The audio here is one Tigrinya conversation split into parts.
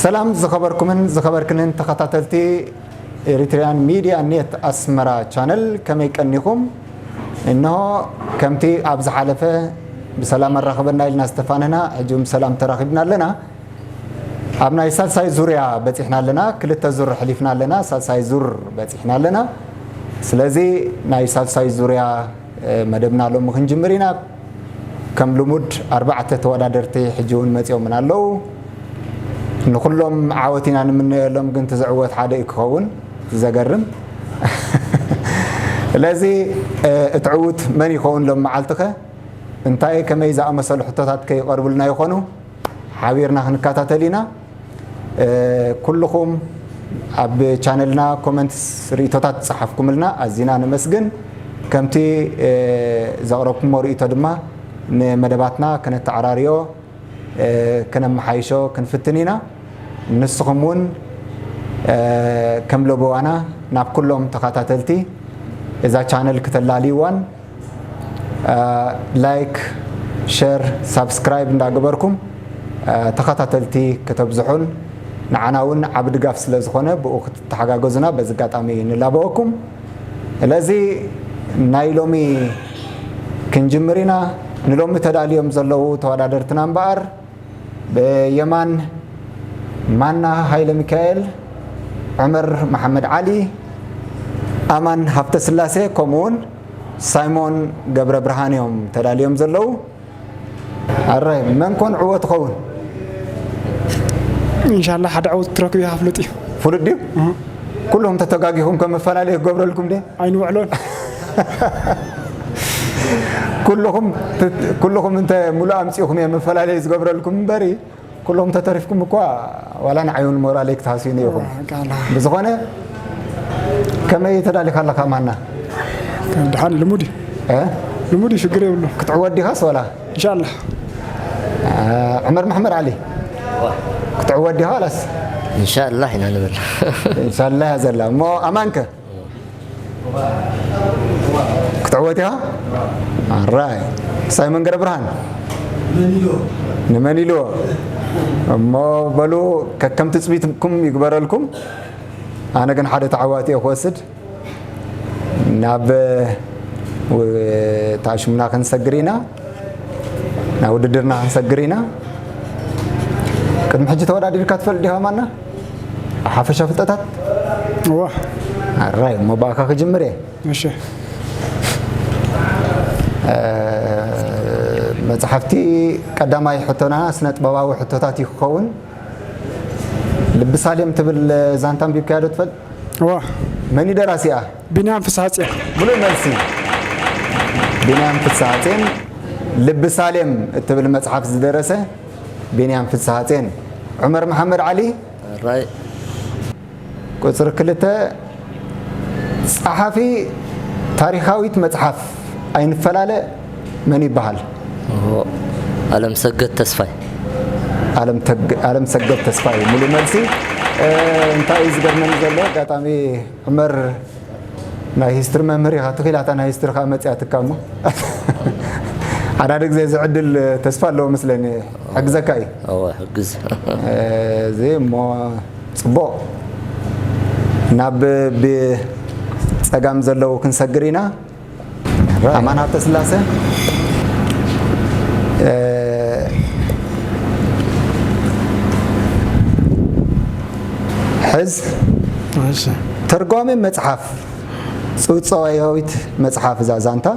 ሰላም ዝኸበርኩምን ዝኸበርክንን ተኸታተልቲ ኤሪትሪያን ሚድያ ኔት ኣስመራ ቻነል፣ ከመይ ቀኒኹም? እንሆ ከምቲ ኣብ ዝሓለፈ ብሰላም ኣራኸበና ኢልና ዝተፋነና፣ ሕጂ እውን ብሰላም ተራኺብና ኣለና። ኣብ ናይ ሳልሳይ ዙርያ በጺሕና ኣለና። ክልተ ዙር ሕሊፍና ኣለና፣ ሳልሳይ ዙር በጺሕና ኣለና። ስለዚ ናይ ሳልሳይ ዙርያ መደብና ሎሚ ክንጅምር ኢና። ከም ልሙድ ኣርባዕተ ተወዳደርቲ ሕጂ እውን መጺኦምና ኣለዉ። ንኹሎም ዓወት ኢና ንምነየሎም፣ ግን እቲ ዝዕወት ሓደ እዩ ክኸውን። ዘገርም። ስለዚ እቲ ዕዉት መን ይኸውን ሎም መዓልትኸ? እንታይ ከመይ ዝኣመሰሉ ሕቶታት ከይቐርቡልና ይኾኑ? ሓቢርና ክንከታተል ኢና። ኩልኹም ኣብ ቻነልና ኮመንትስ ርእቶታት ዝጸሓፍኩምልና ኣዚና ነመስግን። ከምቲ ዘቕረብኩሞ ርእቶ ድማ ንመደባትና ከነተዓራርዮ፣ ከነመሓይሾ ክንፍትን ኢና። ንስኹም እውን ከም ለበዋና ናብ ኩሎም ተኸታተልቲ እዛ ቻነል ክተላልይዋን ላይክ፣ ሸር፣ ሳብስክራይብ እንዳገበርኩም ተኸታተልቲ ከተብዝሑን ንዓና እውን ዓቢ ድጋፍ ስለ ዝኾነ ብኡ ክትተሓጋገዙና በዚ ኣጋጣሚ ንላበወኩም። ስለዚ ናይ ሎሚ ክንጅምር ኢና። ንሎሚ ተዳልዮም ዘለዉ ተወዳደርትና እምበኣር ብየማን ማና ሃይለ ሚካኤል፣ ዑመር መሓመድ ዓሊ፣ ኣማን ሃብተስላሴ ከምኡውን ሳይሞን ገብረ ብርሃን እዮም ተዳልዮም ዘለዉ። ኣራይ መን ኮን ዕወት ኸውን? ኢንሻላ ሓደ ዕወት ትረክብ ይሃፍለጥ እዩ። ፍሉጥ ድዩ? ኩሎም ተተጋጊኹም ከም መፈላለዩ ክገብረልኩም ደ? ኣይንውዕሎን። ኩልኹም እንተ ሙሉእ ኣምፂእኹም እየ መፈላለዩ ዝገብረልኩም እምበሪ ኩሎም ተተሪፍኩም እኳ ዋላ ንዓይውን ሞራለይ ክትሃስዩኒ ኢኹም። ብዝኾነ ከመይ ተዳሊኻ ኣለኻ ማና? ድሓን ልሙድ እዩ። ልሙድ እዩ፣ ሽግር የብሉ። ክትዕወት ዲኻስ ዋላ? ኢንሻላህ። ዑመር መሓመድ ዓሊ ክትዕወት ዲኻ ዋላስ? ኢንሻላህ ኢና ንብል። ኢንሻላህ እያ ዘላ። እሞ ኣማንከ? ክትዕወት ኢኻ? ኣራይ ሳይመን ገረ ብርሃን ንመን ኢልዎ? እሞ በሉ ከከም ትፅቢትኩም ይግበረልኩም። ኣነ ግን ሓደ ተዓዋቲ እየ ክወስድ። ናብ ታሽሙና ክንሰግር ኢና። ናብ ውድድርና ክንሰግር ኢና። ቅድሚ ሕጂ ተወዳዲርካ ትፈልጥ ዲኻ ማና? ሓፈሻ ፍልጠታት? እዋ። ኣራይ እሞ ብኣኻ ክጅምር እየ። እሺ። መፅሓፍቲ ቀዳማይ ሕቶና ስነ ጥበባዊ ሕቶታት እዩ ክኸውን። ልቢ ሳሌም ትብል ዛንታ ኣንቢብካያ ዶ ትፈልጥ? እዋ። መን እዩ ደራሲኣ? ቢንያም ፍስሓጽዮን። ሙሉእ መልሲ። ቢንያም ፍስሓጽዮን። ልቢ ሳሌም እትብል መጽሓፍ ዝደረሰ ቢንያም ፍስሓጽዮን። ዑመር መሓመድ ዓሊ። ራይ። ቁጽሪ ክልተ፣ ጸሓፊ ታሪኻዊት መጽሓፍ ኣይንፈላለ መን ይበሃል? ኣለም ሰገድ ተስፋይ። ኣለም ሰገድ ተስፋይ ሙሉ መልሲ። እንታይ እዩ ዝገርመኒ ዘሎ ኣጋጣሚ ዑመር ናይ ሂስትሪ መምህር ኢኻ ትኺላታ ናይ ሂስትሪ ኸዓ መፅያትካ እሞ ሓዳደ ግዜ ዝዕድል ተስፋ ኣለዎ መስለኒ። ሕግዘካ እዩ። እወ ሕግዝ። እዚ እሞ ፅቡቕ ናብ ብፀጋም ዘለዉ ክንሰግር ኢና። ኣማን ሃብተስላሰ ሕዝ ተርጓሚ መፅሓፍ ፅውፅዋያዊት መፅሓፍ እዛ ዛንታ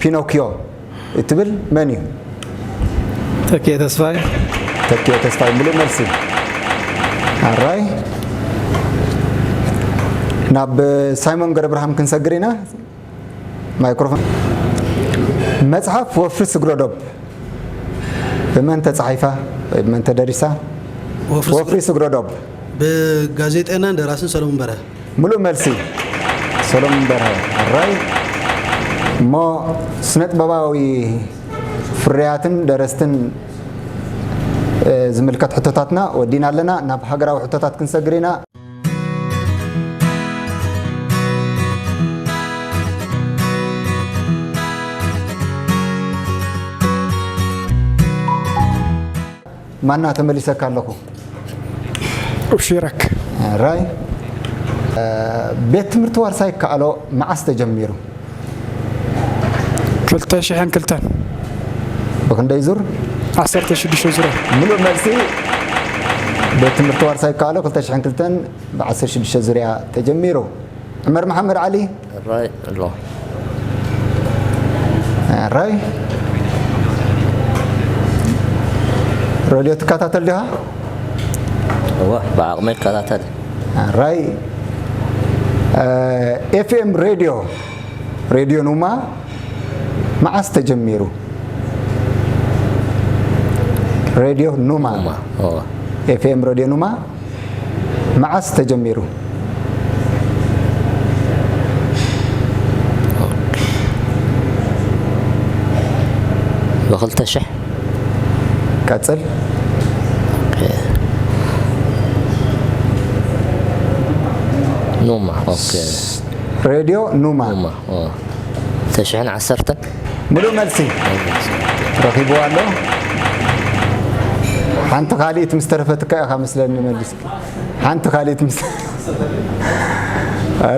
ፒኖኪዮ እትብል መን እዩ? ተኪኤ ተስፋይ። ተኪኤ ተስፋይ ሙሉእ መልሲ። ኣራይ ናብ ሳይሞን ገረብርሃም ክንሰግር ኢና። ማይክሮፎን። መጽሓፍ ወፍሪ ስግረዶብ ብመን ተጻሒፋ ወይ ብመን ተደሪሳ? ወፍሪ ስግረዶብ። ብጋዜጠኛን ደራስን ሰሎሞን በርሀ። ሙሉእ መልሲ ሰሎሞን በርሀ። ኣራይ እሞ ስነጥበባዊ ፍርያትን ደረስትን ዝምልከት ሕቶታትና ወዲና ኣለና። ናብ ሃገራዊ ሕቶታት ክንሰግር ኢና። ማና ተመሊሰካ ኣለኹ። أبشرك. ራይ ቤት ትምህርቲ ዋርሳይ ይከኣሎ መዓስ ተጀሚሩ? ክልተ ሽሕን ክልተን። ብክንደይ ዙር? ዓሰርተ ሽዱሽተ ዙርያ። ምሉእ መልሲ። ቤት ትምህርቲ ዋርሳይ ይከኣሎ ክልተ ሽሕን ክልተን ብ ዓሰርተ ሽዱሽተ ዙርያ ተጀሚሩ። ዑመር መሓመድ ዓሊ። ራይ ኣሎ። ራይ ሬድዮ ትከታተል ዲኻ? እወ፣ ብዓቕመይ ይከታተል። ራይ ኤፍኤም ሬድዮ፣ ሬድዮ ኑማ መዓስ ተጀሚሩ? ሬድዮ ኑማ፣ ማ፣ እወ። ኤፍኤም ሬድዮ ኑማ መዓስ ተጀሚሩ? ብኽልተ ሽሕ። ቀጽል። ኑማ፣ ኦኬ። ሬድዮ ኑማ። ኑማ፣ ኦ። ክልተ ሽሕን ዓሰርተን። ምሉእ መልሲ ረኺብዎ ኣሎ። ሓንቲ ካልኢት ምስ ተረፈትካ ኢኻ መስለኒ መሊስካ። ሓንቲ ካልኢት ምስ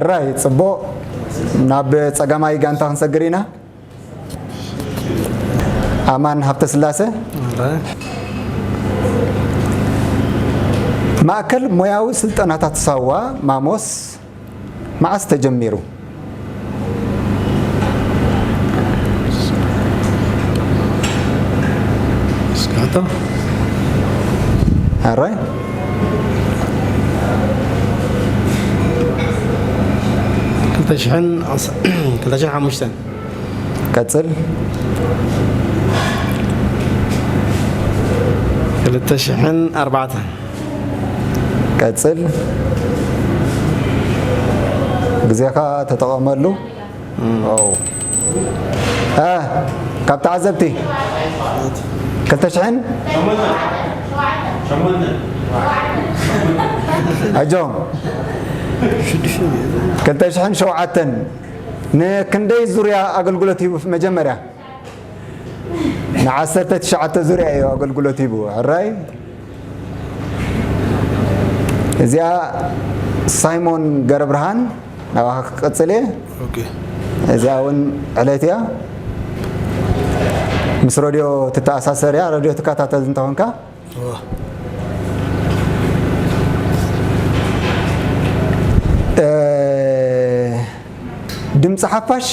ራይ ጽቡቕ። ናብ ጸጋማይ ጋንታ ክንሰግር ኢና። ኣማን ሃብተስላሰ። ማእከል ሞያዊ ስልጠናታት ሳዋ ማሞስ መዓስ ተጀሚሩ? እስካቶ ኣራይ ክልተ ሽሕን ዓስ- ክልተ ሽሕን ሓሙሽተን ቀጽል። ክልተ ሽሕን ኣርባዕተን ቀጽል። ግዜኻ ተጠቐመሉ። ኦ። እ፣ ካብ ተዓዘብቲ ክልተ ሽሕን ኣጆም ክልተ ሽሕን ሸውዓተን ንክንደይ ዙርያ ኣገልግሎት ሂቡ? መጀመርያ ንዓሰርተ ትሽዓተ ዙርያ እዩ ኣገልግሎት ሂቡ። ሕራይ። እዚኣ ሳይሞን ገረብርሃን ናባኻ ክቐጽል እየ። ኦኬ። እዚኣ እውን ዕለት እያ። ምስ ረድዮ ትተኣሳሰር እያ። ረድዮ ትከታተል እንተኾንካ፣ እወ። እ፣ ድምፂ ሓፋሽ፣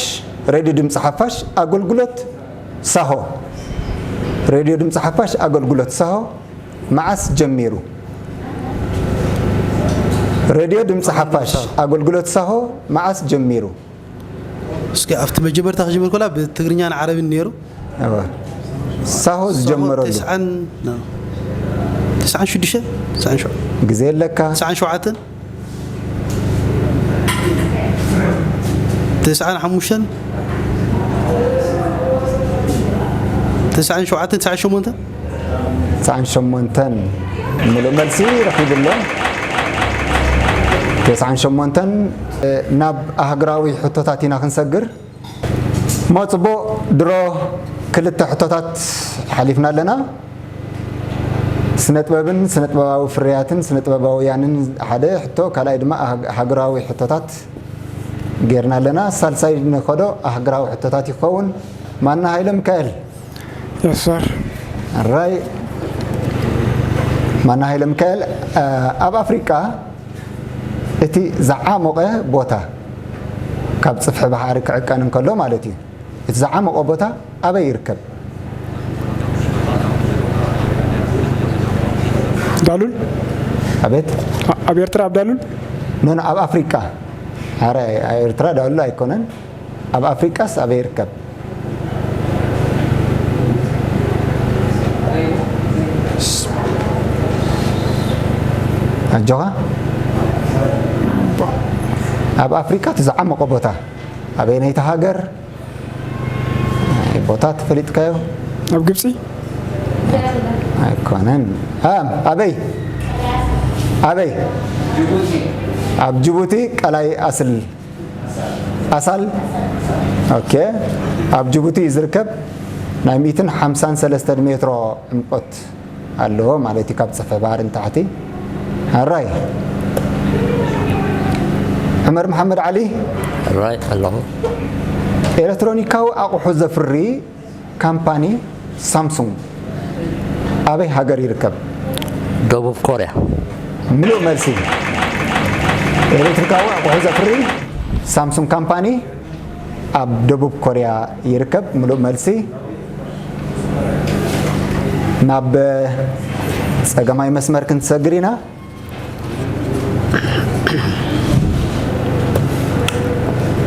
ሬድዮ ድምፂ ሓፋሽ ኣገልግሎት ሳሆ፣ ሬድዮ ድምፂ ሓፋሽ ኣገልግሎት ሳሆ መዓስ ጀሚሩ? ሬድዮ ድምፂ ሓፋሽ ኣገልግሎት ሳሆ መዓስ ጀሚሩ? እስኪ ኣብቲ መጀመርታ ክጅምር ከላ ብትግርኛን ዓረብን ነይሩ። እወ። ሳሆ ዝጀመረሉ። ተስዓን፣ ና። ተስዓን ሽዱሽተን? ተስዓን ሸው-፣ ግዜ ኣለካ። ተስዓን ሸውዓተን? ተስዓን ሓሙሽተን? ተስዓን ሸውዓተን? ተስዓን ሸሞንተን? ተስዓን ሸሞንተን ምሉእ መልሲ ረኺቡ ኣሎ። ተስዓን ሸሞንተን። ናብ ኣህግራዊ ሕቶታት ኢና ክንሰግር። እሞ ጽቡቕ፣ ድሮ ክልተ ሕቶታት ሓሊፍና ኣለና። ስነ ጥበብን ስነ ጥበባዊ ፍርያትን ስነ ጥበባውያንን ሓደ ሕቶ፣ ካልኣይ ድማ ሃግ-፣ ሃገራዊ ሕቶታት ጌርና ኣለና። ሳልሳይ ንኸዶ ኣህግራዊ ሕቶታት ይኸውን። ማና ሃይለ ሚካኤል። የስ ሰር። ራይ ማና ሃይለ ሚካኤል፣ እ፣ ኣብ ኣፍሪቃ እቲ ዝዓሞቐ ቦታ ካብ ጽፍሒ ባሕሪ ክዕቀን እንከሎ ማለት እዩ። እቲ ዝዓሞቐ ቦታ ኣበይ ይርከብ? ዳሉል። ኣቤት። ኣ-፣ ኣብ ኤርትራ ኣብ ዳሉል። ኖ፣ ኖ፣ ኣብ ኣፍሪቃ። ኣረ፣ ኣብ ኤርትራ ዳሉል ኣይኮነን። ኣብ ኣፍሪቃስ ኣበይ ይርከብ? ኣጆኻ። ኣብ ኣፍሪቃ እቲ ዝዓመቐ ቦታ ኣበየነይቲ ሃገር? ናይ ቦታ ተፈሊጥካዮ? ኣብ ግብጺ። ኣይኮነን። ኣ-፣ ኣበይ? ኣበይ? ኣብ ጅቡቲ ቀላይ ኣስል፣ ኣሳል። ኦኬ። ኣብ ጅቡቲ እዩ ዝርከብ። ናይ ሚእትን ሓምሳን ሰለስተን ሜትሮ ዕምቆት ኣለዎ ማለት እዩ፣ ካብ ጽፍሒ ባሕሪ ንታሕቲ። ኣራይ። ዑመር መሓመድ ዓሊ። ራይ ኣለኹ። ኤሌክትሮኒካዊ ኣቑሑ ዘፍሪ ካምፓኒ ሳምሱንግ ኣበይ ሃገር ይርከብ? ደቡብ ኮርያ። ምሉእ መልሲ። ኤሌክትሪካዊ ኣቑሑ ዘፍሪ ሳምሱንግ ካምፓኒ ኣብ ደቡብ ኮርያ ይርከብ። ምሉእ መልሲ። ናብ ጸገማይ መስመር ክንሰግር ኢና።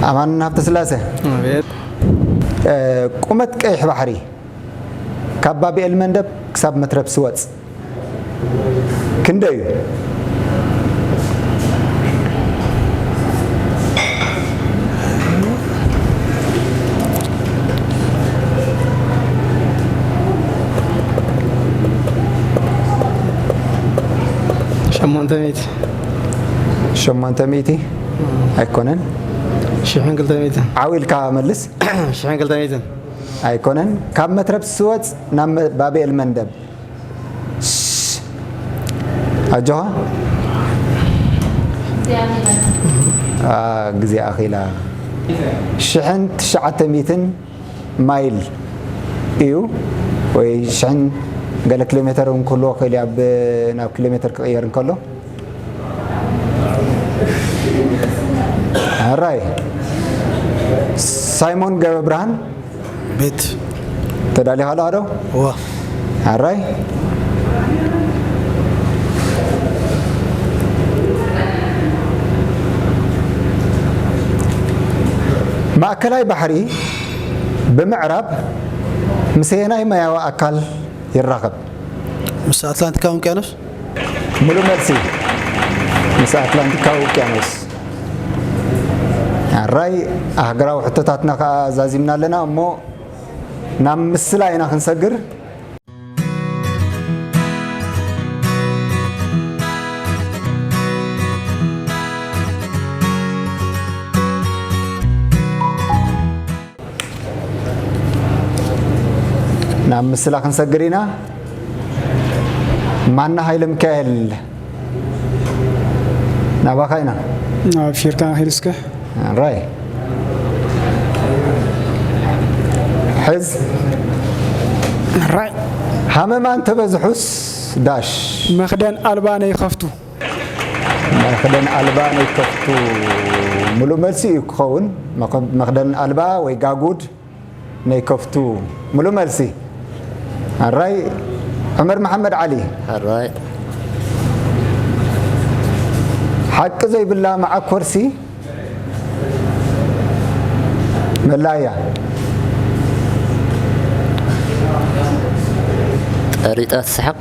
ኣማን ሃብተስላሰ። ኣቤት። ቁመት ቀይሕ ባሕሪ ካብ ባብኤል መንደብ ክሳብ መትረብ ስወጽ ክንደይ እዩ? ሸሞንተ ሚእቲ። ሸሞንተ ሚእቲ ኣይኮነን። ሽሕን ክልተ ሚእትን። ዓው ኢልካ መልስ። ሽሕን ክልተ ሚእትን። ኣይኮነን። ካብ መትረብ ስወጽ ናብ መ- ባብኤል መንደብ። ኣጆኻ። አ፣ ግዜ ኣኺላ። ሽሕን ትሽዓተ ሚእትን ማይል እዩ፣ ወይ ሽሕን ገለ ኪሎ ሜተር እውን ክህልዎ ክእል እዩ፣ ኣብ ናብ ኪሎ ሜተር ክቕየር እንከሎ። ኣራይ። ሳይሞን ገብረብርሃን። ቤት። ተዳሊኻ ኣለኻ ዶ? እወ። ኣራይ። ማእከላይ ባሕሪ ብምዕራብ ምስ ኣየናይ ማያዊ ኣካል ይራኸብ? ምስ ኣትላንቲካዊ ውቅያኖስ። ሙሉእ መልሲ፣ ምስ ኣትላንቲካዊ ውቅያኖስ። ኣራይ። ኣህገራዊ ሕቶታትና ከኣ ዛዚምና ኣለና እሞ ናብ ምስላ ኢና ክንሰግር። ናብ ምስላ ክንሰግር ኢና። ማና ሃይለ ሚካኤል፣ ናባኻ ኢና። ኣብሽርካ ሄልስከ። ራይ። ሕዝ። ራይ። ሃመማ እንተበዝሑስ ዳሽ። መኽደን ኣልባ ነይከፍቱ። መኽደን ኣልባ ነይከፍቱ። ሙሉእ መልሲ እዩ ክኸውን። መኽ- መኽደን ኣልባ ወይ ጋጉድ ነይከፍቱ። ሙሉእ መልሲ። ኣራይ። ዑመር መሓመድ ዓሊ። ሕራይ። ሓቂ ዘይብላ መዓኮርሲ መላያ። ጠሪጣ ትስሕቕ።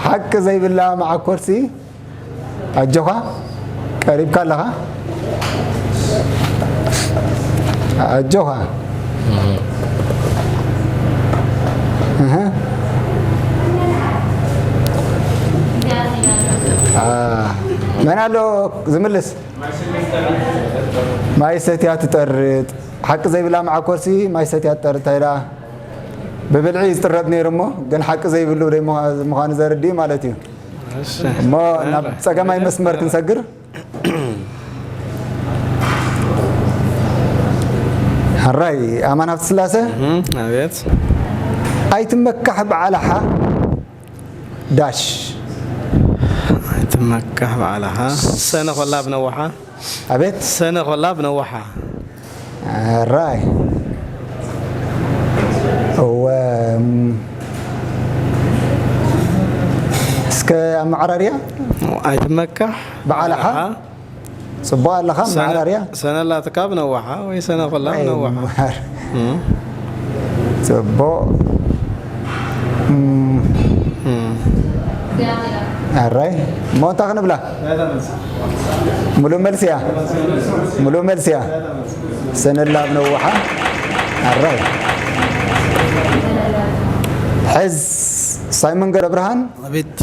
ሓቂ ዘይብላ መዓኮርሲ። ኣጆኻ፣ ቀሪብካ ኣለኻ። ኣጆኻ። እህ። አ፣ መን ኣሎ ዝምልስ? ማይ ሰትያ ትጠርጥ። ሓቂ ዘይብላ መዓኮርሲ ማይ ሰትያ ትጠርጥ። እንታይ ደኣ ብብልዒ እዩ ዝጥረጥ ነይሩ እሞ፣ ግን ሓቂ ዘይብሉ ደይ ምዃ-፣ ምዃኑ ዘርድእ ማለት እዩ። እሞ ናብ ጸገማይ መስመር ክንሰግር። ሕራይ ኣማን ሃብተስላሰ። እም፣ ኣቤት። ኣይትመካሕ በዓልሓ ዳሽ። ኣይትመካሕ በዓልሓ። ሰነ ኮላ ብነዋሓ። ኣቤት። ሰነ ኮላ ብነዋሓ። ሕራይ። እወ፣ እም፣ እስከ ኣመዓራርያ። ኣይትመካሕ በዓልሓ። በዓልሓ። ጽቡቕ ኣለኻ፣ ሰነ- መዓራርያ። ሰነ ላትካ ብነዋሓ ወይ ሰነ ኮላ ኣይ፣ ብነዋሓ። ማር። እም። ጽቡቕ። እም፣ እም። ኣራይ። እሞ እንታይ ክንብላ? ሙሉእ መልሲ እያ። ሙሉእ መልሲ እያ። ሰነላ ብነዋሓ። ኣራይ። ሕዝ ሳይሞን ገብረብርሃን። ኣቤት።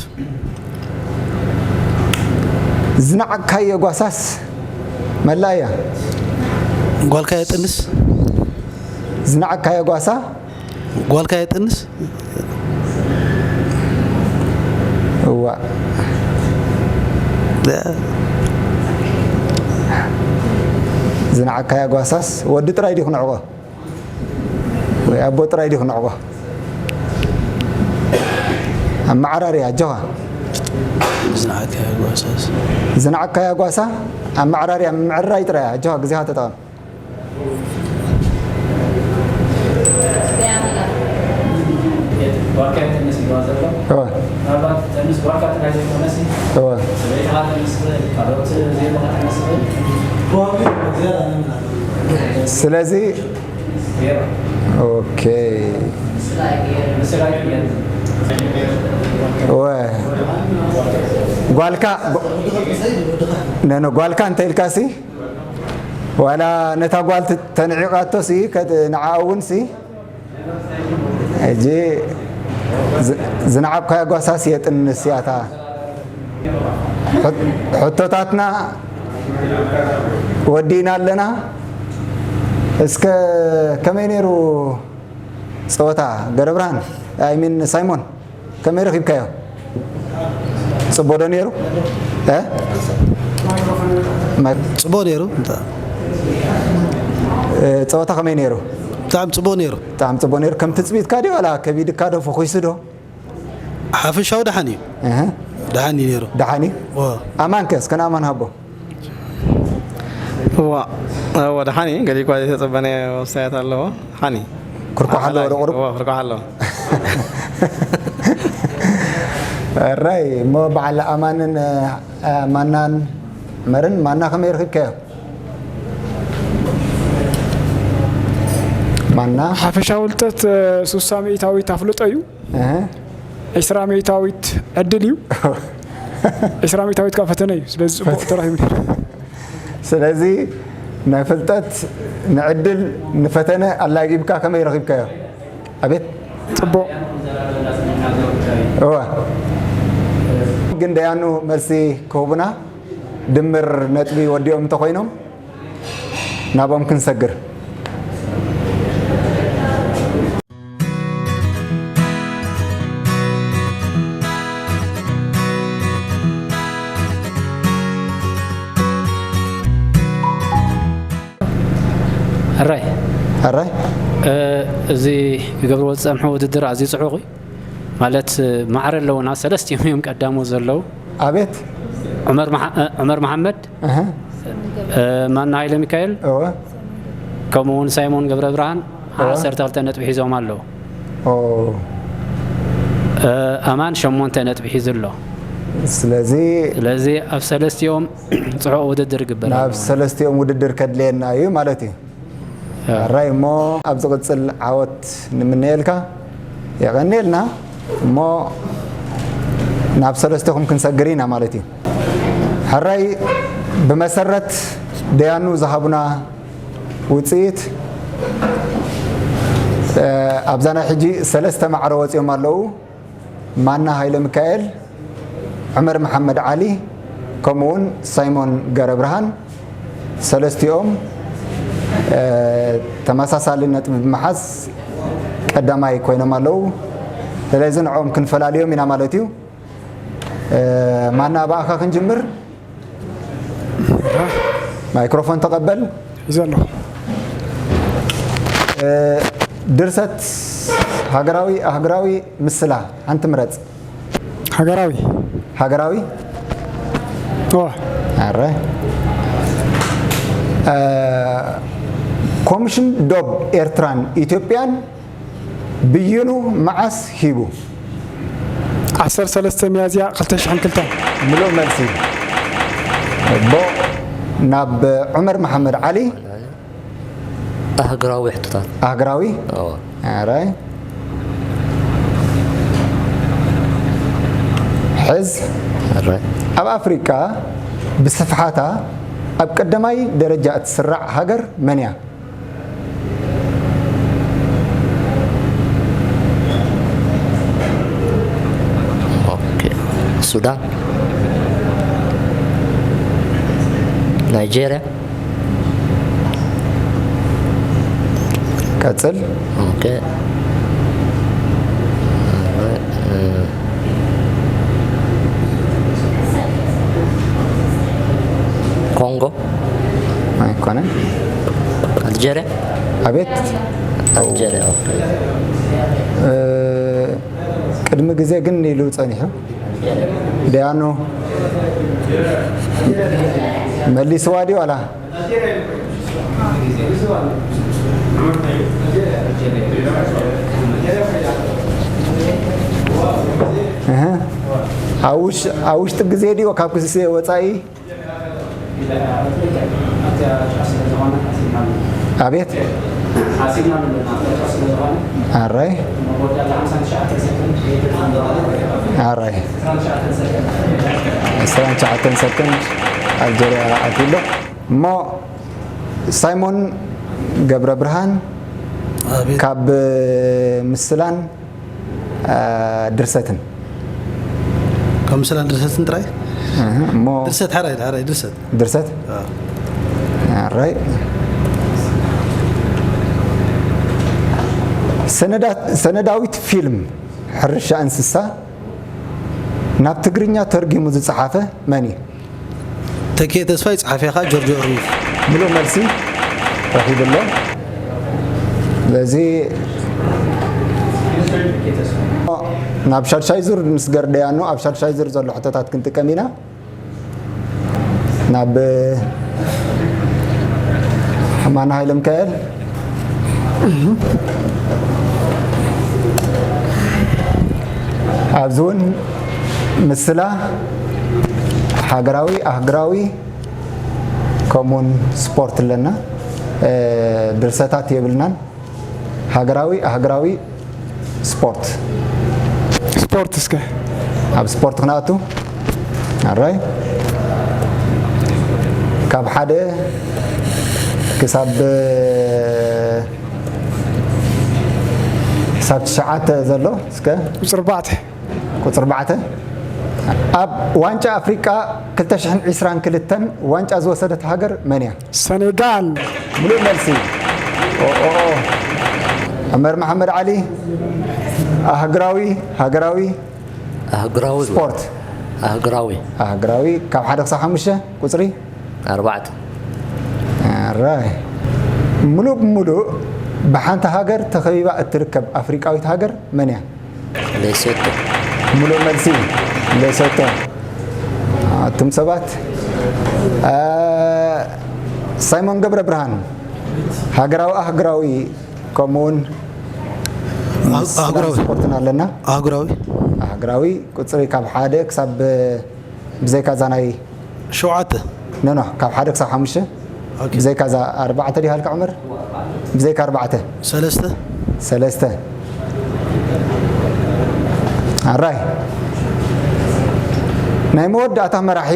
ዝነዓቅካዮ ጓሳስ መላእያ። ጓልካ የጥንስ። ዝነዓቅካዮ ጓሳ ጓልካ የጥንስ? እዋ፣ ዝነዓካያ ጓሳስ ወዲ ጥራይ ድዩ ክነዕቆ? ወይ ኣቦ ጥራይ ድዩ ክነዕቆ? ኣመዓራርያ፣ ኣጆኻ። ዝነዓካያ ጓሳስ? ዝነዓካያ ጓሳ ኣመዓራርያ፣ ምምዕርራይ ጥራይ፣ ኣጆኻ፣ ግዜኻ ተጠቐም። ጓልካ ይጥንስ ኢልዋ ዘሎ። እወ፣ ምናልባት ጥንስ ጓልካ ጥራይ ዘይኮነሲ እወ። ሰበይትኻ ጥንስ ትኽእል፣ ካልኦት ዜጎኻ ጥንስ ትኽእል። ስለዚ ዜሮ። ኦኬ። ምስላ ይቅየር። እወ፣ ጓልካ፣ ጓ-፣ ነነ፣ ጓልካ እንተ ኢልካ ሲ፣ ዋላ ነታ ጓል ት-፣ ተንዒቓቶ ሲ፣ ከት-፣ ንዓ እውን ሲ፣ ሕጂ ዝ-፣ ዝነዓቕካያ ጓሳስ የጥንስ እያ እታ። ሕት-፣ ሕቶታትና ወዲእና ኣለና። እስከ ከመይ ነይሩ ጸወታ ገብረብርሃን? ኣይ ሚን ሳይሞን፣ ከመይ ረኺብካዮ? ጽቡቕ ዶ ነይሩ? እ? ማይ-፣ ጽቡቕ ነይሩ። ብጣ-፣ እ፣ ጸወታ ከመይ ነይሩ? ብጣዕሚ ጽቡቕ ነይሩ። ብጣዕሚ ጽቡቕ ነይሩ። ከም ትጽቢትካ ድዩ ዋላ ከቢድካ ዶ ፈኺሱ ዶ? ሓፈሻዊ ደሓን እዩ። እህ፣ ደሓን እዩ ነይሩ። ደሓን እዩ። ዋ። ኣማንከ እስከ ንኣማን ሃቦ። እዋ፣ እዋ፣ ደሓን እዩ። ገሊኡ እኳ ዘይተጸበናዮ መስተያት ኣለዎ። ሓኒ። ክርኳሕ ኣለዎ ዶ ቁሩብ? እዋ፣ ክርኳሕ ኣለዎ። ራይ እሞ በዓል ኣማንን፣ እ፣ ማናን መርን ማና ከመይ ረኺብካዮ? ማና ሓፈሻዊ ፍልጠት ሱሳ ሚእታዊት ኣፍልጦ እዩ። እህ። ዒስራ ሚእታዊት ዕድል እዩ። ዒስራ ሚእታዊት ከዓ ፈተነ እዩ። ስለዚ ጽቡቕ ተረኺቡ ነይሩ። ስለዚ ናይ ፍልጠት ንዕድል ንፈተነ ኣላጊብካ ከመይ ረኺብካዮ? ኣቤት ጽቡቕ። እወ። ግን ደያኑ መልሲ ክህቡና ድምር ነጥቢ ወዲኦም እንተኾይኖም ናብኦም ክንሰግር። ሕራይ ሕራይ እ፣ እዚ ክገብርዎ ዝጸንሑ ውድድር ኣዝዩ ጽዑቕ እዩ። ማለት ማዕረ ኣለውና፣ ሰለስቲኦም እዮም ቀዳሞት ዘለዉ። ኣቤት ዑመር መሓ-፣ እ፣ ዑመር መሓመድ፣ እህ፣ እ፣ ማና ሃይለ ሚካኤል፣ እወ ከምኡ እውን ሳይሞን ገብረ ብርሃን እወ። ዓሰርተ ክልተ ነጥቢ ሒዞም ኣለዉ። ኦ እ፣ ኣማን ሸሞንተ ነጥቢ ሒዙ ኣሎ። ስለዚ ስለዚ ኣብ ሰለስቲኦም ጽዑቕ ውድድር ይግበር ናብ ኣሎ። ሰለስቲኦም ውድድር ከድልየና እዩ ማለት እዩ። ሕራይ እሞ ኣብ ዝቕጽል ዓወት ንምነየልካ። የቐንየልና እሞ ናብ ሰለስተኹም ክንሰግር ኢና ማለት እዩ። ሕራይ ብመሰረት ደያኑ ዝሃቡና ውፅኢት፣ እ፣ ኣብዛ ናይ ሕጂ ሰለስተ ማዕረ ወፂኦም ኣለዉ። ማና ሃይለ ሚካኤል፣ ዑመር መሓመድ ዓሊ ከምኡውን ሳይሞን ገረብርሃን ሰለስቲኦም፣ እ፣ ተመሳሳሊ ነጥቢ ብምሓዝ ቀዳማይ ኮይኖም ኣለዉ። ስለዚ ንዕኦም ክንፈላልዮም ኢና ማለት እዩ። እ፣ ማና ብኣኻ ክንጅምር። ማይክሮፎን ተቐበል። ሒዘ ኣለኹ። እ፣ ድርሰት ሃገራዊ ኣህግራዊ ምስላ ሓንቲ ምረጽ። ሃገራዊ ሃገራዊ ኦ ኣረ እ፣ ኮሚሽን ዶብ ኤርትራን ኢትዮጵያን ብይኑ መዓስ ሂቡ? ዓሰርተ ሰለስተ ሚያዝያ ክልተ ሽሕን ክልተን። ምሉእ መልሲ። እቦ ናብ ዑመር መሓመድ ዓሊ። ኣህግራዊ ሕቶታት ኣህግራዊ እዎ። ኣራይ ሕዝ ኣራይ ኣብ ኣፍሪቃ ብስፍሓታ ኣብ ቀዳማይ ደረጃ እትስራዕ ሃገር መን እያ? ኦኬ። ሱዳን፣ ናይጄርያ። ቀጽል። ኦኬ። ኣልጀርያ? ኣቤት። ኣልጀርያ፣ ኦኬ። እ፣ ቅድሚ ግዜ ግን ኢሉ ጸኒሑ። ዲያኖ መሊስዋ ድዩ ዋላ? እህ። ኣብ ውሽ-፣ ኣብ ውሽጢ ግዜ ድዩ ካብ ክስ ወጻኢ? ኣቤት። ኣራይ። ኣራይ። ዕስራን ትሽዓተን ሰከንድ ኣልጀርያ ኣትዩ ኣሎ። እሞ ሳይሞን ገብረ ብርሃን፣ ኣቤት። ካብ ምስላን አ፣ ድርሰትን። ካብ ምስላን ድርሰትን ጥራይ? እህ፣ እሞ ድርሰት ሓራይ፣ ሓራይ ድርሰት። ድርሰት? አ። ኣራይ። ሰነዳ-፣ ሰነዳዊት ፊልም ሕርሻ እንስሳ ናብ ትግርኛ ተርጊሙ ዝጸሓፈ መን እዩ? ተኪኤ ተስፋይ፣ ጸሓፊ ኸኣ ጆርጆ እርሚፍ። ምሉእ መልሲ ረኺቡ ኣሎ። ስለዚ ናብ ሻድሻይ ዙር ንስገር ደያኑ፣ ኣብ ሻድሻይ ዙር ዘሎ ሕቶታት ክንጥቀም ኢና። ናብ ኣማን ሃይለ ሚካኤል። ኣብዚ እውን ምስላ ሃገራዊ፣ ኣህግራዊ፣ ከምኡውን ስፖርት ኣለና። እ፣ ድርሰታት የብልናን። ሃገራዊ፣ ኣህግራዊ፣ ስፖርት። ስፖርት እስከ። ኣብ ስፖርት ክንኣቱ። ኣራይ። ካብ ሓደ ክሳብ፣ ክሳብ ትሽዓተ ዘሎ እስከ። ቁፅሪ ኣርባዕተ። ቁፅሪ ኣርባዕተ። ኣብ ዋንጫ ኣፍሪቃ ክልተ ሽሕን ዕስራን ክልተን ዋንጫ ዝወሰደት ሃገር መን እያ? ሰኔጋል። ምሉእ መልሲ። ኦ፣ ኦ፣ ኦ። ዑመር መሓመድ ዓሊ። ኣህግራዊ፣ ሃገራዊ፣ ኣህግራዊ። ስፖርት። ኣህግራዊ። ኣህግራዊ ካብ ሓደ ክሳብ ሓሙሽተ ቁፅሪ? ኣርባዕተ። ኣራይ። ምሉእ ብምሉእ ብሓንቲ ሃገር ተኸቢባ እትርከብ ኣፍሪቃዊት ሃገር መን እያ? ሌሶቶ። ምሉእ መልሲ፣ ሌሶቶ። ኣቱም ሰባት፣ አ፣ ሳይሞን ገብረ ብርሃን፣ ሃገራዊ፣ ኣህግራዊ፣ ከምኡውን ኣህ-፣ ኣህግራዊ። ስፖርትን ኣለና። ኣህግራዊ። ኣህግራዊ ቁፅሪ ካብ ሓደ ክሳብ፣ ብዘይካ እዛ ናይ ሸውዓተ። ኖ፣ ኖ፣ ካብ ሓደ ክሳብ ሓሙሽተ። ኦኬ። ብዘይካ እዛ ኣርባዕተ ዲሃ ኢልካ ዑመር? ብዘይካ ኣርባዕተ። ሰለስተ። ሰለስተ። ኣራይ። ናይ መወዳእታ መራሒ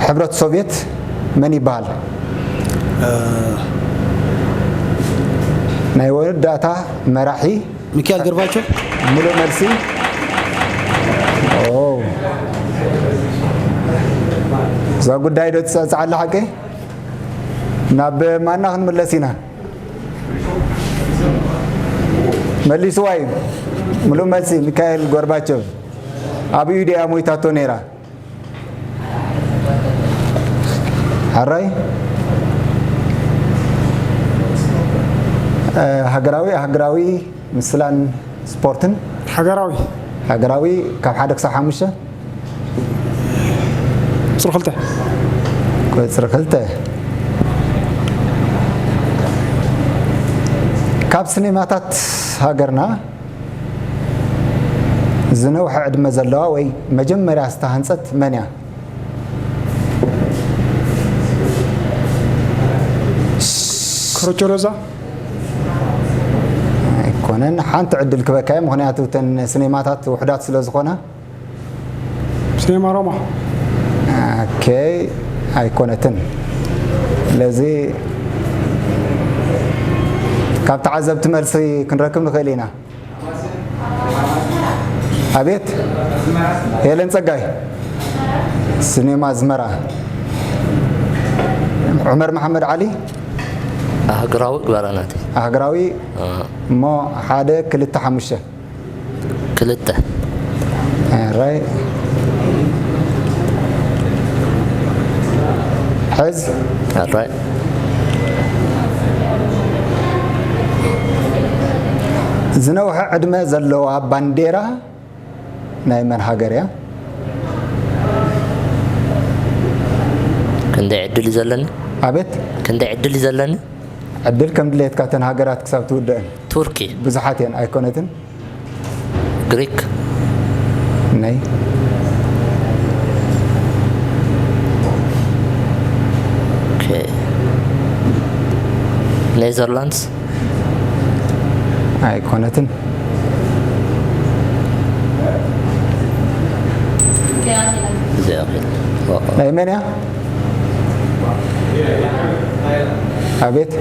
ሕብረት ሶቭየት መን ይበሃል? ናይ መወዳእታ መራሒ ሚካኤል ገርባቸው። ምሉእ መልሲ። ኦ። እዛ ጉዳይ ዶ ትጸጽዓላ ሓቂ? ናብ ማና ክንምለስ ኢና። መሊስዋ እዩ። ምሉእ መልሲ ሚካኤል ጎርባቸቭ። ኣብ ኢዩ ድያ ሞይታቶ ነይራ? ሓራይ። እ፣ ሃገራዊ፣ ሃገራዊ ምስላን ስፖርትን። ሃገራዊ። ሃገራዊ ካብ ሓደ ክሳብ ሓሙሽተ። ቁፅሪ ክልተ። ቁፅሪ ክልተ። ካብ ሲኔማታት ሃገርና ዝነውሐ ዕድመ ዘለዋ ወይ መጀመርያ ዝተሃንፀት መን እያ? ኮረጆ ሮዛ። ኣይኮነን። ሓንቲ ዕድል ክበካ እየ፣ ምኽንያቱ እተን ሲኔማታት ውሑዳት ስለ ዝኾና። ሲኔማ ሮማ። ኦኬ፣ ኣይኮነትን። ስለዚ ካብ ተዓዘብቲ መልሲ ክንረክብ ንኽእል ኢና። ኣቤት፣ ሄለን ጸጋይ፣ ሲኔማ ኣዝመራ። ዑመር መሓመድ ዓሊ፣ ኣህግራዊ ግበራ ናተይ። ኣህግራዊ። እ፣ እሞ ሓደ ክልተ ሓሙሽተ። ክልተ። ኣራይ። ሕዝ። ኣራይ። ዝነውሐ ዕድመ ዘለዋ ባንዴራ ናይ መን ሃገር እያ? ክንደይ ዕድል እዩ ዘለኒ? ኣቤት። ክንደይ ዕድል እዩ ዘለኒ? ዕድል ከም ድሌትካ፣ እተን ሃገራት ክሳብ ትውደአን ቱርኪ። ብዙሓት እየን ኣይኮነትን። ግሪክ። ነይ ኦኬ። ኔዘርላንድስ። ኣይኮነትን። እዚኣ ኺድ። ናይ መን እያ? ኣቤት።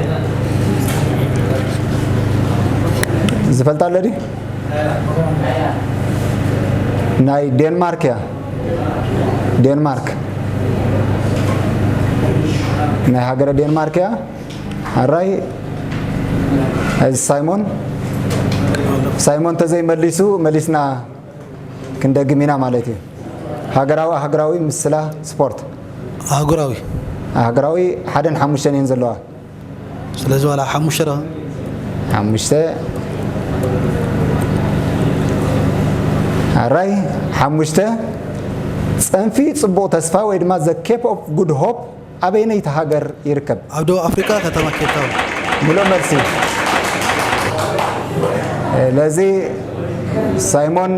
ዝፈልጣ ኣሎ ድዩ? ናይ ዴንማርክ እያ። ዴንማርክ፣ ናይ ሃገረ ዴንማርክ እያ። ኣራይ፣ እዚ ሳይሞን፣ ሳይሞን ተዘይመሊሱ፣ መሊስና ክንደግም ኢና ማለት እዩ። ሃገራዊ ኣህግራዊ ምስላ ስፖርት። ኣህጉራዊ። ኣህግራዊ ሓደን ሓሙሽተን እየን ዘለዋ። ስለዚ ዋላ ሓሙሽተ ዶ? ሓሙሽተ። ኣራይ፣ ሓሙሽተ። ጸንፊ ጽቡቕ ተስፋ ወይ ድማ ዘ ኬፕ ኦፍ ጉድ ሆፕ ኣበየነይቲ ሃገር ይርከብ? ኣብ ደቡብ ኣፍሪካ፣ ከተማ ኬፕ ታውን። ምሉእ መልሲ። ለዚ ሳይሞን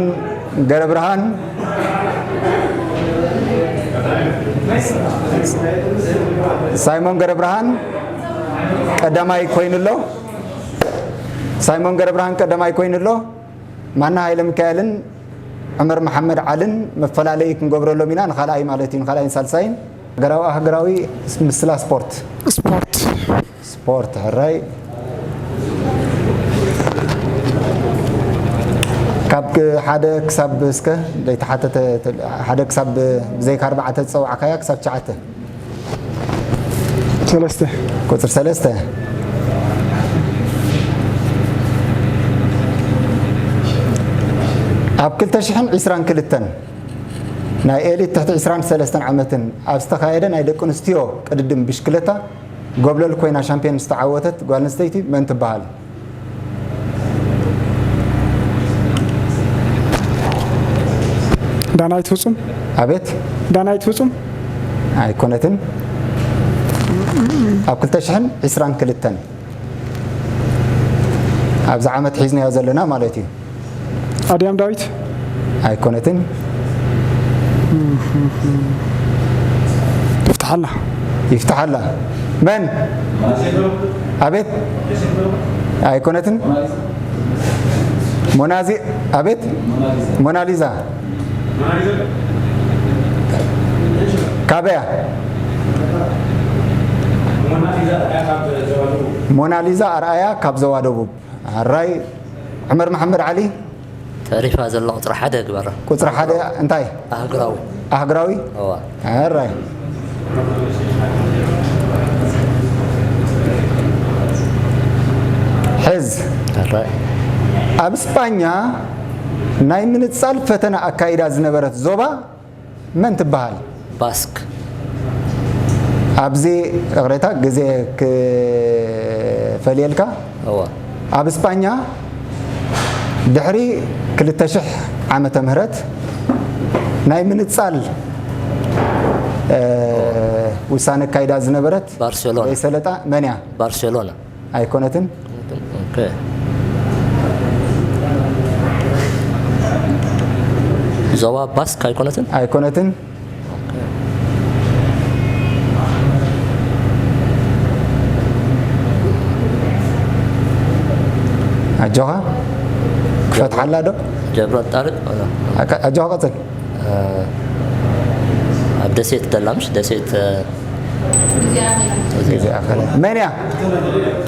ገረብርሃን፣ ሳይሞን ገረብርሃን ቀዳማይ ኮይኑ ኣሎ። ሳይሞን ገረብርሃን ቀዳማይ ኮይኑ ኣሎ። ማና ሃይለ ሚካኤልን ዑመር መሓመድ ዓልን መፈላለዪ ክንገብረሎም ኢና፣ ንኻልኣይ ማለት እዩ፣ ንኻልኣይን ሳልሳይን። ሃገራዊ፣ ሃገራዊ ምስላ ስፖርት። ስፖርት። ስፖርት፣ ሕራይ። ካብ ሓደ ክሳብ፣ እስከ ዘይተሓተተ፣ ሓደ ክሳብ፣ ብዘይካ ኣርባዕተ ዝፀዋዕካያ ክሳብ ትሽዓተ። ሰለስተ። ቁፅሪ ሰለስተ። ኣብ ክልተ ሽሕን ዕስራን ክልተን ናይ ኤሊት ትሕቲ ዕስራን ሰለስተን ዓመትን ኣብ ዝተኻየደ ናይ ደቂ ኣንስትዮ ቅድድም ብሽክለታ ጎብለል ኮይና ሻምፒዮን ዝተዓወተት ጓል ኣንስተይቲ መን ትበሃል? ዳናይት ፍጹም። ኣቤት። ዳናይት ፍጹም። ኣይኮነትን። ኣብ ክልተ ሽሕን ዕስራን ክልተን፣ ኣብዚ ዓመት ሒዝናዮ ዘለና ማለት እዩ። ኣድያም ዳዊት። ኣይኮነትን። ይፍትሓላ። ይፍትሓላ። መን? ኣቤት። ኣይኮነትን። ሞናዚ፣ ኣቤት። ሞናሊዛ። ካበያ? ሞናሊዛ ኣርኣያ ካብ ዞባ ደቡብ። ኣራይ። ዑመር መሓመድ ዓሊ። ተሪፋ ዘላ ቁፅሪ ሓደ ግበራ። ቁፅሪ ሓደ እንታይ? ኣህግራዊ። ኣህግራዊ። እዋ። ኣራይ። ሕዝ። ኣራይ። ኣብ እስጳኛ ናይ ምንጻል ፈተና ኣካይዳ ዝነበረት ዞባ መን ትበሃል? ባስክ። ኣብዚ እቕሬታ ግዜ ክፈልየልካ። እዋ። ኣብ እስጳኛ ድሕሪ ክልተ ሽሕ ዓመተ ምህረት ናይ ምንጻል፣ እ፣ ውሳነ ኣካይዳ ዝነበረት ባርሴሎና። ዘይሰለጣ መን እያ? ባርሴሎና። ኣይኮነትን። ኦኬ። ዞባ ባስክ ኣይኮነትን? ኣይኮነትን። ኣጆኻ ክፈትሓላ ዶ? ጀብረ ጣርቅ። ኣካ-፣ ኣጆኻ ቀጽል። ኣብ ደሴት ደላ፣ ምሽ ደሴት፣ እ፣ ግዜ ኣኸለ። መን እያ?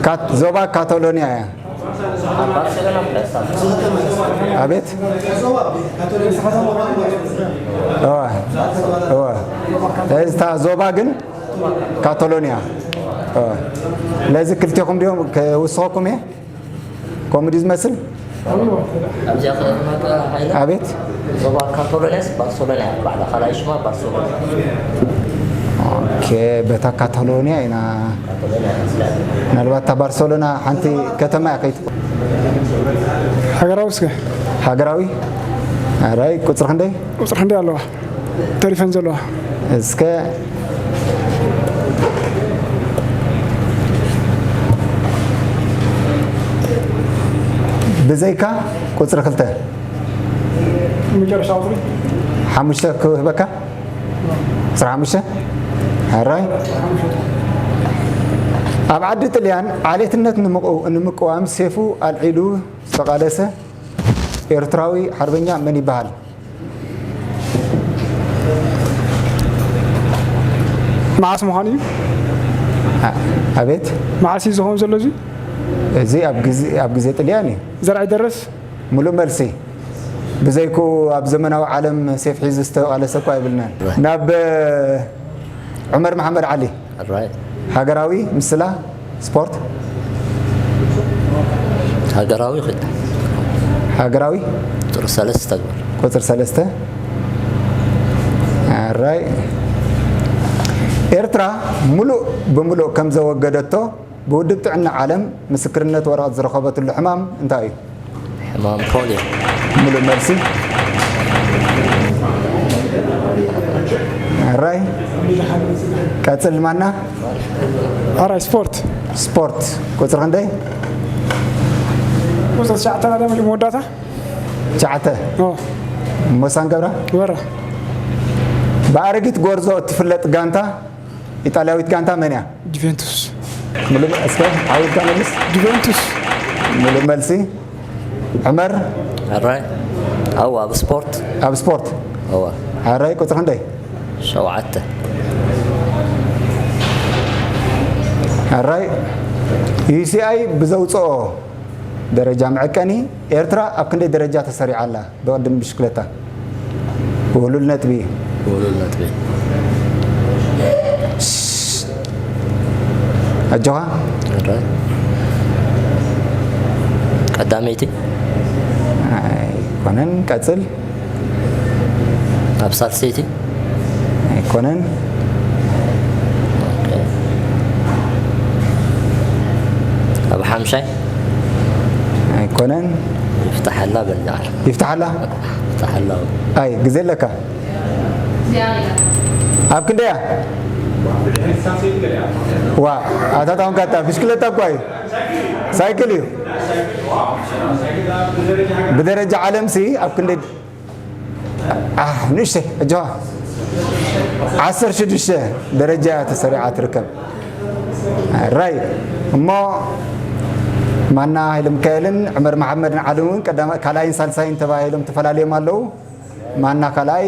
ካት-፣ ዞባ ካታሎኒያ እያ። ኣቤት። እዋ፣ እዋ። እታ ዞባ ግን ካታሎኒያ። እዋ። ስለዚ ክልቴኹም ድዮም ክውስኸኩም እየ? ከምኡ ድዩ ዝመስል? ኣብዚኣ ከተማ ሃይለ ኣቤት። ዞባ ካቶሎኒያስ ባርሰሎና እያ ባዕላ፣ ካልኣይ ሽማ ባርሰሎና። ኦኬ፣ በታ ካታሎኒያ ኢና። ካቶሎኒያ እያ። ምናልባት እታ ባርሰሎና ሓንቲ ከተማ እያ ከይትኾን። ሃገራዊ እስከ። ሃገራዊ ኣራይ ቁፅሪ ክንደይ? ቁፅሪ ክንደይ ኣለዋ ተሪፈን ዘለዋ? እስከ ብዘይካ ቁፅሪ ክልተ መጨረሻ ቁፅሪ ሓሙሽተ ክህበካ። ቁፅሪ ሓሙሽተ ኣራይ ኣብ ዓዲ ጥልያን ዓሌትነት ንምቁ- ንምቅዋም ሴፉ ኣልዒሉ ዝተቓለሰ ኤርትራዊ ሓርበኛ መን ይበሃል? መዓስ ምዃኑ እዩ? ኣ- ኣቤት መዓስ እዩ ዝኸውን ዘሎ እዚ? እዚ ኣብ ግዜ- ኣብ ግዜ ጥልያን እዩ። ዘርኣይ ደረስ ሙሉእ መልሲ። ብዘይኩ ኣብ ዘመናዊ ዓለም ሴፍ ሒዙ ዝተቓለሰ እኳ ኣይብልናን። ናብ ዑመር መሓመድ ዓሊ ራይ ሃገራዊ ምስላ ስፖርት ሃገራዊ ኽእል ሃገራዊ ጥር ሰለስተ ተግባር ቁፅር ሰለስተ ኣራይ ኤርትራ ሙሉእ ብምሉእ ከም ዘወገደቶ ብውድብ ጥዕና ዓለም ምስክርነት ወረቐት ዝረኸበትሉ ሕማም እንታይ እዩ? ሕማም ፖሊዮ ሙሉእ መልሲ ኣራይ ቀፅል ማና ኣራይ ስፖርት ስፖርት ቁፅሪ ክንደይ? ቁፅሪ ትሽዓተ ናዳ መወዳእታ ትሽዓተ ኦ፣ ሞሳን ገብራ ወራ ብኣረጊት ጎርዞ እትፍለጥ ጋንታ ኢጣልያዊት ጋንታ መን እያ? ጁቬንቱስ ሙሉእ እስከ ዓዊድካ መልስ ጁቬንቱስ ሙሉእ መልሲ ዑመር ኣራይ ኣው ኣብ ስፖርት ኣብ ስፖርት እዋ ኣራይ ቁፅሪ ክንደይ? ሸውዓተ ኣራይ ዩሲኣይ ብዘውፅኦ ደረጃ መዐቀኒ ኤርትራ ኣብ ክንደይ ደረጃ ተሰሪዓ ኣላ? ብቕድም ብሽክለታ ውህሉል ነጥቢ እዩ። ውሉል ነጥቢ ኣጆኻ ኣራይ ቀዳመይቲ ኣይኮነን። ቀፅል ኣብ ሳልሰይቲ ኣይኮነን። ኣብ ሓምሻይ ኣይኮነን። ይፍታሐላ በልጃዓል ይፍትሓላ ይፍታሐላ ኣይ ግዜ ኣለካ ኣብ ክንደያ ዋ ኣታታውን ካታ ብሽክለታ እኳ እዩ ሳይክል እዩ ብደረጃ ዓለም ሲ ኣብ ክንደይ ኣህ፣ ንእሽተይ ኣጆኻ ዓሰርተ ሽዱሽተ ደረጃ እያ ተሰሪዓ ትርከብ ራይ እሞ ማና ሃይለ ሚካኤልን ዑመር መሓመድን ዓሊ እውን ቀዳማ- ካልኣይን ሳልሳይን ተባሂሎም ተፈላለዮም ኣለዉ ማና ካልኣይ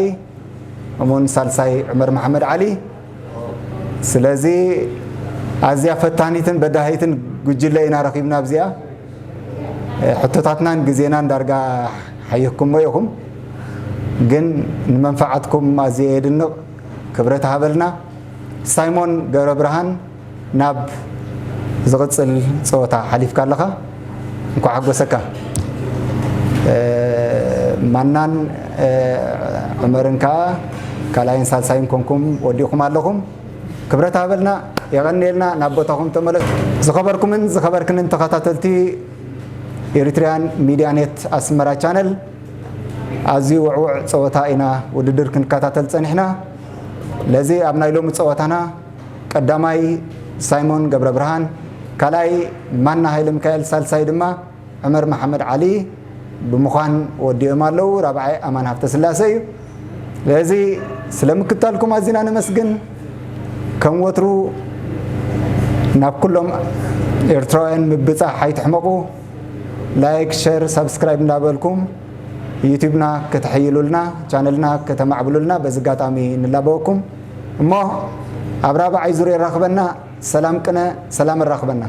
እሙን ሳልሳይ ዑመር መሓመድ ዓሊ ስለዚ ኣዝያ ፈታኒትን በዳሂትን ጉጅለ ኢና ረኺብና ኣብዚኣ ሕቶታትናን ግዜናን ዳርጋ ሓይኽኩሞ ኢኹም ግን ንመንፈዓትኩም ኣዝየ የድንቕ ክብረት ሃበልና ሳይሞን ገብረ ብርሃን ናብ ዝቕፅል ፀወታ ሓሊፍካ ኣለኻ እንኳዕ ሓጎሰካ ማናን ዑመርን ከዓ ካልኣይን ሳልሳይን ኮንኩም ወዲእኹም ኣለኹም ክብረት ሃበልና የቐንየልና ናብ ቦታኹም ተመለሱ ዝኸበርኩምን ዝኸበርክንን ተኸታተልቲ ኤሪትሪያን ሚድያ ኔት ኣስመራ ቻነል ኣዝዩ ውዕውዕ ፀወታ ኢና ውድድር ክንከታተል ፀኒሕና ለዚ ኣብ ናይ ሎሚ ፀወታና ቀዳማይ ሳይሞን ገብረ ብርሃን ካልኣይ ማና ሃይለ ሚካኤል ሳልሳይ ድማ ዑመር መሓመድ ዓሊ ብምዃን ወዲኦም ኣለዉ ራብዓይ ኣማን ሃብተ ስላሰ እዩ ስለዚ ስለ ምክታልኩም ኣዚና ነመስግን ከም ወትሩ ናብ ኩሎም ኤርትራውያን ምብጻሕ ኣይትሕመቑ ላይክ ሸር ሳብስክራይብ እንዳበልኩም ዩቲብና ከተሐይሉልና ቻነልና ከተማዕብሉልና በዚ ኣጋጣሚ ንላበወኩም እሞ ኣብ ራብዓይ ዙር የራኽበና ሰላም ቅነ ሰላም ኣራኽበና